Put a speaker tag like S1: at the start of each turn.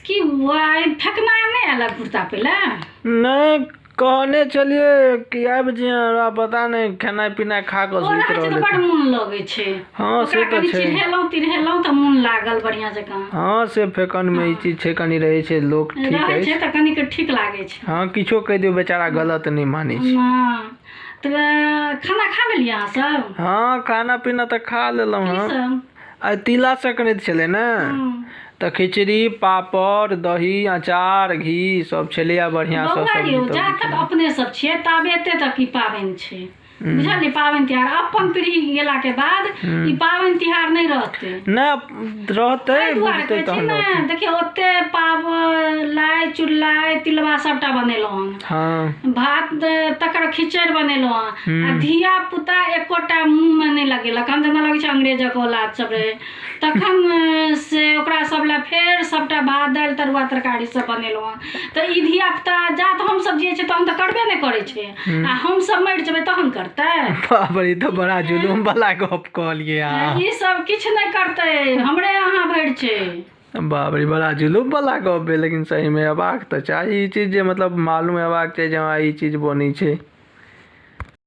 S1: की आइ फेकना नहि आयल कुर्ता पहिले?
S2: नहि, कहने छलियै कि आबि जइहे, हमरा पता नहि, खेनाइ पिनाइ खा कऽ
S1: ओ
S2: सुति
S1: रहै छै तऽ
S2: रहल
S1: बड
S2: हेतै।
S1: मोन लगै छै।
S2: हँ, से
S1: ओकरा
S2: तऽ
S1: कनि
S2: छै।
S1: चिढ़ेलहुँ तिढ़ेलहुँ तऽ मोन लागल बढ़िआँ जकाँ।
S2: हँ, से फेकनमे ई चीज छै, कनि रहै छै लोक ठीक
S1: रहै
S2: अछि।
S1: छै तऽ कनिक ठीक लागै छै।
S2: हँ, किछो कहि दियौ, बेचारा गलत नहि मानै छै।
S1: हँ, तऽ खाना खा लेलियै अहाँ सब?
S2: हँ, खाना पीना तऽ खा लेलहुँ।
S1: की
S2: हँ।
S1: सब?
S2: आइ तिला संक्रान्ति छलै ने, तऽ खिचड़ी, पापड़, दही, अचार, घी सब छलैए बढ़िआँसँ।
S1: बौआ
S2: सब्जी
S1: यौ, जा
S2: तब्जी
S1: तक
S2: छलै।
S1: अपने सब छियै ताबे एते तक ई पाबनि छै, बुझलियै? पाबनि तिहार अपन पीढ़ी गेलाके बाद ई पाबनि तिहार नहि रहतै।
S2: नहि रहतै।
S1: एहि दुआरे
S2: बुझतै
S1: कहै छी
S2: तहन
S1: ने।
S2: रहतै।
S1: देखियौ, ओते पाब, लाइ चुड़लाइ, तिलबा सबटा बनेलहुँ हन। भात, तकर खिचड़ि बनेलहुँ हन आ धिया पुता एकोटा मुँहमे नहि लगेलक हन, जेना लगै छै अंग्रेजक औलाद सब रहै। तखन से ओकरा सब लए फेर सबटा भात, दालि, तरुआ, तरकारी सब बनेलहुँ हन। तऽ ई धिया पुता जा तऽ हमसब जियै छियै तहन तऽ करबे नहि करै छै, आ हमसब मरि जेबै तहन करतै?
S2: बाप रे, ई तऽ बड़ा जुलुम वाला गप कहलियै अहाँ।
S1: ई सब किछु नहि करतै, हमरे अहाँ भरि छै।
S2: बाप रे, बड़ा जुलुम वाला गप भेल, लेकिन सहीमे हेबाक तऽ चाही ई चीज जे मतलब मालूम हेबाक चाही जे हँ, ई चीज बनै छै।